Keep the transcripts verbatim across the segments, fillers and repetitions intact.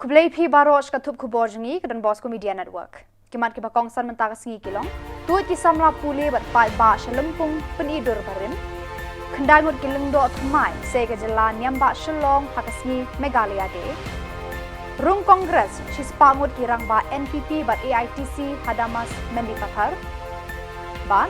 Blei phi baroh sha ka thup khubor jong ngi ka Don Bosco Media Network. Ki mat kiba kongsan mynta ka sngi ki long: tuid ki samla pule bad paidbah sha lympung pyni dur barim. Khyndai ngut ki lyngdoh thymmai sei ka jylla niam bah Shillong ha ka sngi Meghalaya Day. Rung Congress shispah ngut ki rangbah N P P bad A I T C ha Damas Mendipathar. Bad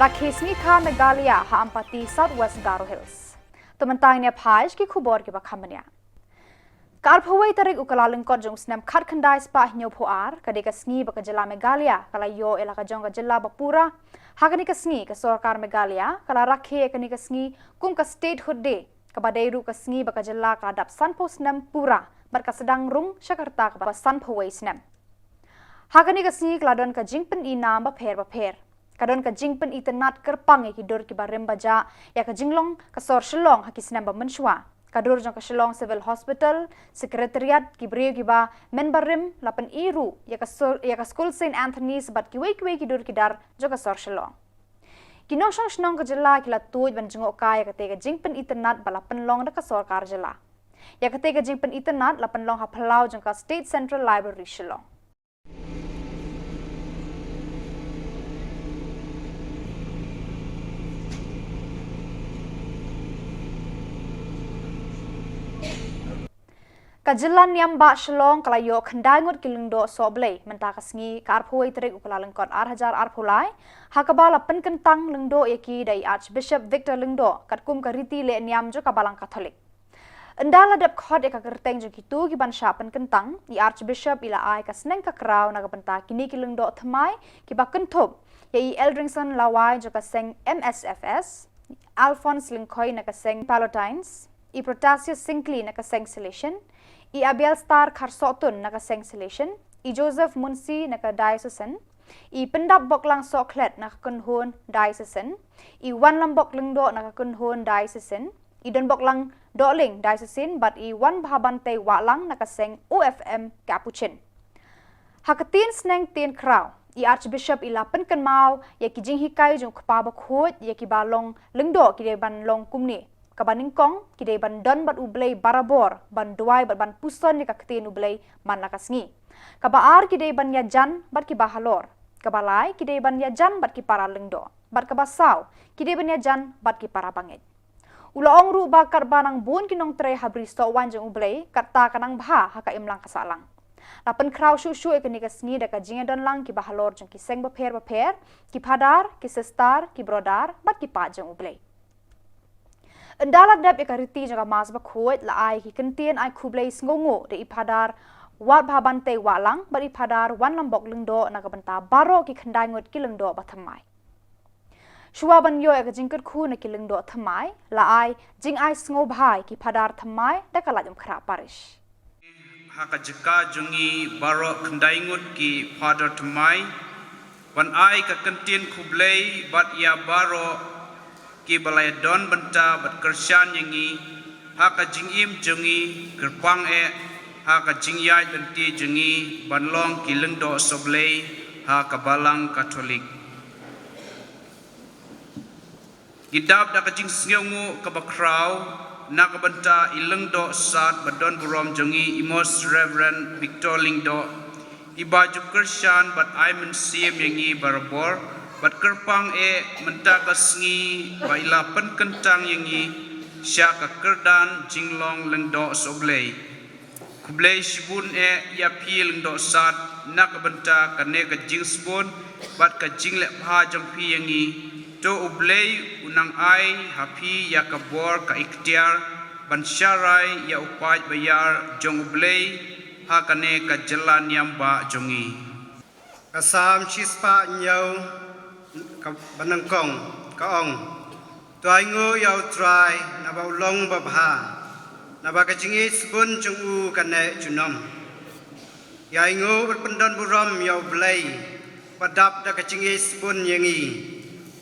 rakhe sngi kha Meghalaya ha Ampati, South West Garo Hills. To mynta ngin ïa phai sha ki khubor kiba kham bniah. Ka arphew wei tarik u Kyllalyngkot jong u snem khatkhyndai spah hynñiewphew ar, ka dei ka sngi ba ka jylla Meghalaya ka la ïoh ïa la ka jong ka jylla ba pura. Ha kane ka sngi ka sorkar Meghalaya ka la rakhe ïa kane ka sngi kum ka Statehood Day, kaba dei ruh ka sngi ba ka jylla ka la dap sanphew snem pura bad ka sdang rung sha ka rta kaba sanphew wei snem. Ha kane ka sngi ka la don ka jingpyni nam bapher bapher. Ka don ka jingpyni tynnad kyrpang ïa ki dur kiba rim ba jah ïa ka jinglong ka sor Shillong ha ki snem ba mynshuwa. Ka dur jong ka Shillong Civil Hospital, Secretariat, ki briew kiba men barim, la pyni ruh ïa ka sur, ïa ka Skul Saint Anthony's bad kiwei kiwei ki dur ki dar jong ka sor Shillong. Ki nongshong shnong ka jylla ki la tuid ban jngohkai ïa kata ka jingpyni tynnad ba la pynlong da ka sorkar jylla. Ïa kata ka jingpyni tynnad la pynlong ha phyllaw jong ka State Central Library Shillong. Ka jylla niam bah Shillong ka la ïoh khyndai ngut ki lyngdoh sohblei mynta ka sngi, ka arphew wei tarik u Kyllalyngkot ar hajar arphew lai, ha kaba la pynkyntang lyngdoh ïa ki da i Archbishop Victor Lyngdoh katkum ka riti leh niam jong ka Balang Katholik. Ynda la dep khot ïa ka kyrteng jong kito kiban shah pynkyntang, i Archbishop i la ai ka sneng ka kraw na ka bynta kine ki lyngdoh thymmai kiba kynthup ïa i Eldringson Lawai jong ka seng M S F S, Alphonse Lyngkhoi na ka seng Pallottines, i Protasius Syngkli na ka seng Salesian, i Abielstar Kharsohtun na ka seng Salesian, i Joseph Munsey na ka Diocesan, i Pyndapboklang Sohkhlet na ka Kynhun Diocesan, i Wanlambok Lyngdoh na ka Kynhun Diocesan, i Donboklang Dohling Diocesan bad i Wanbhabantei Wahlang na ka seng O F M Capuchin. Ha ka ktien sneng ktien khraw, i Archbishop i la pynkynmaw ïa ki jinghikai jong u Kpa Bakhuid ïa kiba long lyngdoh ki dei ban long kumne. Kaba nyngkong, ki dei ban don bad U Blei barabor, ban duwai bad ban puson ïa ka ktien U Blei man la ka sngi. Kaba ar, ki dei ban ïajan bad kiba halor. Kaba lai, ki dei ban ïajan bad ki para lyngdoh. Bad kaba saw, ki dei ban ïajan bad ki para bangeit. U la ong ruh ba katba nang bun ki nongtrei ha bri sohwaiñ jong U Blei, katta ka nang bha ha ka imlang ka sahlang. La pynkhraw shuh shuh ïa kane ka sngi da ka jingïadonlang kiba halor jong ki seng bapher bapher, ki phadar, ki sister, ki brother bad ki paid jong U Blei. Ynda la dep ïa ka riti jong ka Mass Bakhuid, la ai ki kyntien ai khublei sngewnguh da i Phadar Wanbhabantei Wahlang bad i Phadar Wanlambok Lyngdoh na ka bynta baroh ki khyndai ngut ki lyngdoh ba thymmai. Shuwa ban ïoh ïa ka jingkyrkhu na ki lyngdoh thymmai, la ai jingai sngewbha ïa ki phadar thymmai da ka Laitumkhrah Parish. Ha ka jaka jong ngi baroh khyndai ngut ki phadar thymmai, ban ai ka kyntien khublei bad ïa baroh kiba la ïadon bynta bad kyrshan ïa ngi ha ka jingim jong ngi, kyrpang eh ha ka jingïaid lynti jong ngi ban long ki lyngdoh sohblei ha ka Balang Katholik. Ngi dap da ka jingsngewnguh kaba khraw na ka bynta i lyngdoh sad ba don burom jong ngi, i Most Reverend Victor Lyngdoh, i ba ju kyrshan bad ai mynsiem ïa ngi barabor, bad kyrpang eh mynta ka sngi ba i la pynkyntang ïa ngi sha ka kyrdan jinglong lyngdoh sohblei. Khublei shibun eh ïa phi lyngdoh sad na ka bynta kane ka jingsbun bad ka jingleh bha jong phi ïa ngi. To U Blei u nang ai ha phi ïa ka bor ka iktiar ban sharai ïa u paid ba ïar jong U Blei ha kane ka jylla niam bah jong ngi. Ka Salm shispah hynñiew, ka ba nyngkong, ka ong: To ainguh ïa U Trai naba u long babha, naba ka jingïeit sbun jong u ka neh junom. Ïa ainguh bad pyndon burom ïa U Blei, ba dap da ka jingïeit sbun ïa ngi,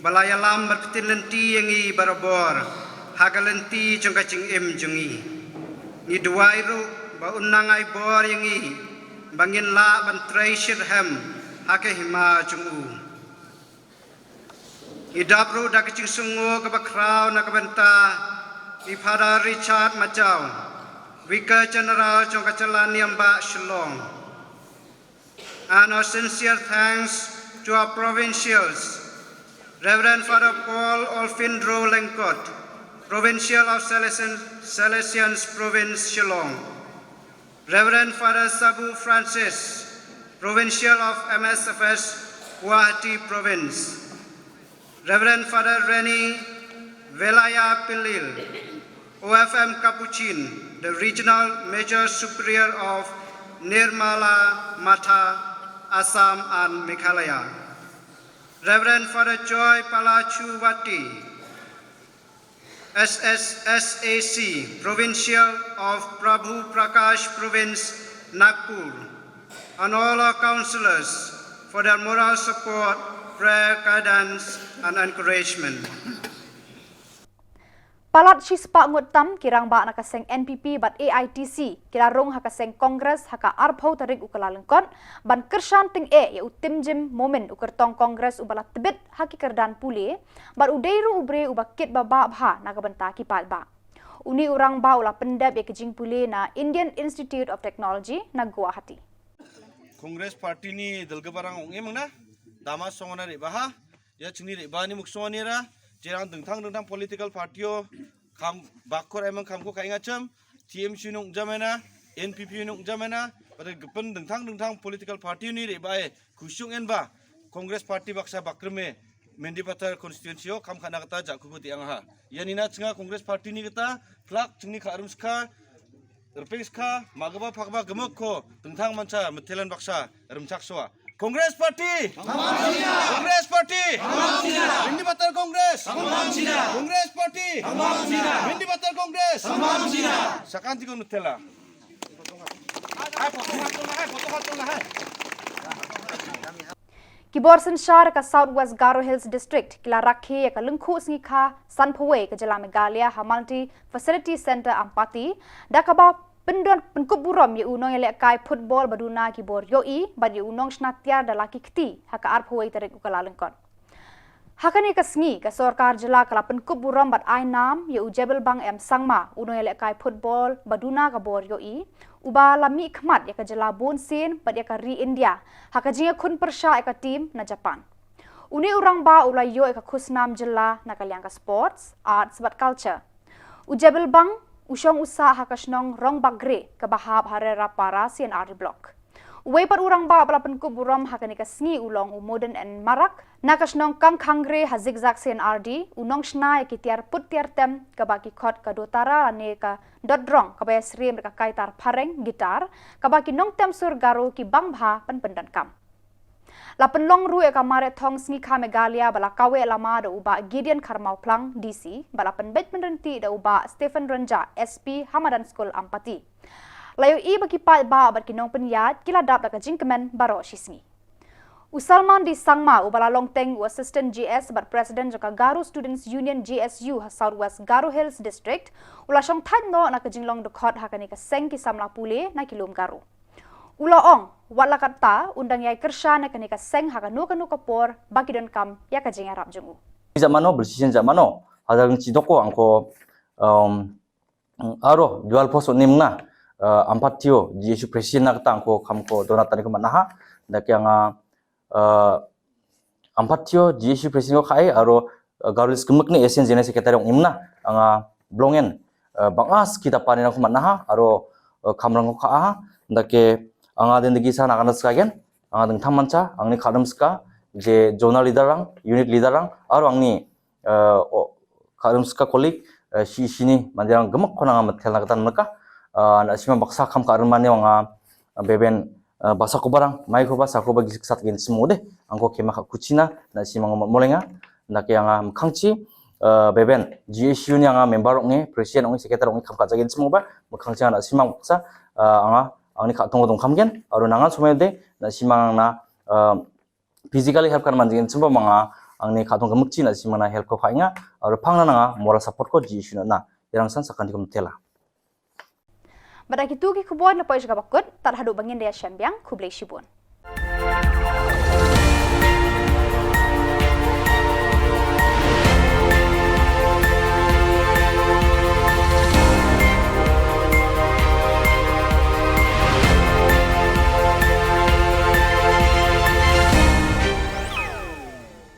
ba la ïalam bad ktien lynti ïa ngi barabor ha ka lynti jong ka jingim jong ngi. Ngi duwai ruh ba un nang ai bor ïa ngi ba ngin lah ban trei shitrhem ha ka hima jong u. Ngi dap ruh da ka jingsngewnguh kaba khraw na ka bynta i Phadar Richard Majaw, Vicar General jong ka jylla niam bah Shillong. And our sincere thanks to our provincials, Reverend Father Paul Olfindro Lengkot, Provincial of Salesian, Salesians Province Shillong, Reverend Father Sabu Francis, Provincial of M S F S, Guwahati Province, Reverend Father Reni Velaya Pilil, O F M Capuchin, the Regional Major Superior of Nirmala Matha, Assam and Meghalaya, Reverend Father Joy Palachuvati, S S S A C, Provincial of Prabhu Prakash Province, Nagpur, and all our counselors for their moral support, prayer, guidance, and encouragement. Palat shispah ngut tam ki rangbah na ka seng N P P bad A I T C ki la rung ha ka seng Congress ha ka arphew tarik u Kyllalyngkot ban kyrshan tyngeh ïa u Timjim Momin, u kyrtong Congress uba la tbit ha ki kyrdan pule, bad u dei ruh u briew uba kit babha na ka bynta ki paidbah. Une u rangbah u la pyndep ïa ka jingpule na Indian Institute of Technology na Guwahati. Congress Party ni dal ka barang ong em na dama song na re baha ya chini re ba ni muk song ni ra jerang dengthang dengthang political party o kam bakor emang kam ko kainga chem T M C nung jamena, N P P nung jamena, pada gepen dengthang dengthang political party ni re ba e kusung en ba Congress Party baksa bakreme Mendipathar constituency o kam khana kata jak kuku tiang ha. Ya nina chenga Congress Party ni kata plak chengni kha arum skha Rping skha, magaba phakba gemuk ko, tengthang mancha, metelan baksa, remchak soa. Congress Party! Congress Party! Mendipathar Congress! Congress Party! Mendipathar Congress! Sakan tikon metela. Ki bor synshar ka South West Garo Hills District ki la rakhe ïa ka lyngkhuh sngi kha sanphew wei ka jylla Meghalaya ha Multi Facility Centre Ampati da kaba pyndon pynkup burom ïa u nongïalehkai football ba duna ki bor ïohi bad ïa u nongshna tiar da la ki kti ha ka arphew wei tarik u Kyllalyngkot. Ha kane ka sngi ka sorkar jylla ka la pynkup burom bad ai nam ïa u Jebelbang M Sangma u nongïalehkai football ba duna ka bor ïohi uba la mih khmat ïa ka jylla bun sien bad ïa ka ri India ha ka jingïakhun pyrshah ïa ka team na Japan. Une u rangbah u la ïoh ïa ka khusnam jylla na ka liang ka sports, arts bad culture. U Jebelbang u shong u sah ha ka shnong Rongbakgre kaba hap ha Rerapara C and R D block. Uwei pat u rangbah ba la pynkup burom ha kane ka sngi u long u Moden N Marak na ka shnong Kangkhangre ha Zikzak C and R D, u nongshna ïa ki tiar put tiar tem kaba ki khot ka dotara lane ka dotdrong kaba ïasyriem da ka kaitar phareng, guitar, kaba ki nongtem sur Garo ki bang bha ban pyndonkam. La pynlong ruh ïa ka marathon sngi kha Meghalaya ba la kaweh lama da u Bah Gideon Kharmawphlang D C bad la pynbeit pynryntih da u Bah Stephen Rynjah S P ha madan skul Ampati. La ïohi ba ki paidbah bad ki nongpynïaid ki la dap da ka jingkmen baroh shi sngi. U Salman D Sangma uba la long teng u Assistant G S bad President jong ka Garo Students Union G S U ha South West Garo Hills District u la shongthait noh na ka jinglong dkhot ha kane ka seng ki samla pule na ki lum Garo. U la ong, wat la katta, un dang ïai kyrshan ïa kane ka seng ha kano kano ka por ba ki donkam ïa ka jingïarap jong u. Jat mano, belshisien jat mano, hadal ngi chidoko angko, um, aro, dual post nim na, uh, Ampatio, G S U president na kata angko kham ko donat tani ko manaha, da kya nga, uh, Ampatio, G S U president ko khai, aro, uh, Garo Hills kemik ni S N General Secretary ong imna, anga blongen, uh, bangas kita panin ko manaha, aro, uh, khamrang ko kha, da ke anga den degi sa na kanas kagen, anga dengthang mancha, angni khadam ska, je zonal leader rang, unit leader rang, aro angni, uh, o, khadam ska colleague, uh, shi shini, mandirang gemak ko nanga matkal na katan mereka, uh, na sima baksa kham khadam mani anga, uh, beben, uh, basa ko barang, mai ko basa ko bagi sat gen semua deh, angko kema kha kuchina, na sima ngomot molenga, na ke anga mkhangchi, uh, beben, G S U ni anga member ong nge, president ong nge, secretary ong nge, kham kaja gen semua ba, mkhangchi na sima baksa, uh, anga, angni kha tong tong kham gen, aro nangan semua deh, na sima na, uh, physically help kan man jingin chimba manga angni kha tong ka mukchi na sima na help ko kha inga aro phang na nga moral support ko G S U na na irang san sakan dikom tela. Bad da kitu ki khubor na poi jaka bakut, tad haduh bangin da ïa shem biang, khublei shibun.